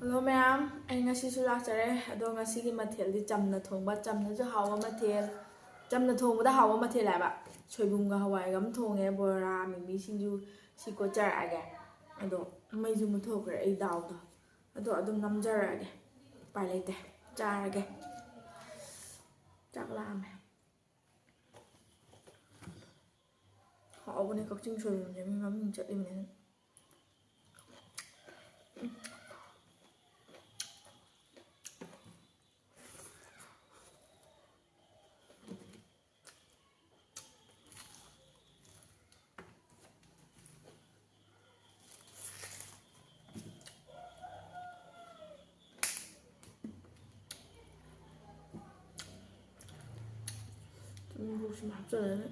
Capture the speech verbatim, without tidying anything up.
Hello ꯃꯌꯥꯝ, ꯑꯩ ꯉꯁꯤꯁꯨ ꯂꯥꯛꯆꯔꯦ꯫ ꯑꯗꯣ ꯉꯁꯤꯒꯤ ꯃꯊꯦꯜꯗꯤ ꯆꯝꯅ ꯊꯣꯡꯕ, ꯆꯝꯅꯁꯨ ꯍꯥꯎꯕ ꯃꯊꯦꯜ, ꯆꯝꯅ ꯊꯣꯡꯕꯗ ꯍꯥꯎꯕ ꯃꯊꯦꯜ ꯍꯥꯏꯕ꯫ ꯁꯣꯏꯕꯨꯝꯒ ꯍꯋꯥꯏꯒ ꯑꯃ ꯊꯣꯡꯉꯦ, ꯕꯣꯔꯥ, ꯃꯤꯃꯤ ꯁꯤꯡꯖꯨ, ꯁꯤ ꯀꯣꯠꯆꯔꯛꯑꯒꯦ꯫ ꯑꯗꯣ ꯃꯩꯁꯨ ꯃꯨꯠꯊꯣꯛꯈ꯭ꯔꯦ ꯑꯩ ꯗꯥꯎꯗꯣ꯫ ꯑꯗꯣ ꯑꯗꯨꯝ ꯅꯝꯖꯔꯛꯑꯒꯦ, ꯎꯄꯥꯏ ꯂꯩꯇꯦ, ꯆꯥꯔꯒꯦ꯫ ꯆꯥꯛ ꯂꯥꯝꯃꯦ꯫ ꯍꯥꯎꯕꯅꯦ ꯀꯛꯆꯤꯡ ꯁꯣꯏꯕꯨꯝꯁꯦ, ꯃꯤ ꯃꯃꯤꯡ ꯆꯠꯂꯤꯕꯅꯤꯅ꯫ ꯇꯨꯅꯤꯡꯈꯣꯛꯁꯤꯃ ꯍꯥꯞꯆꯜꯂꯅꯤ꯫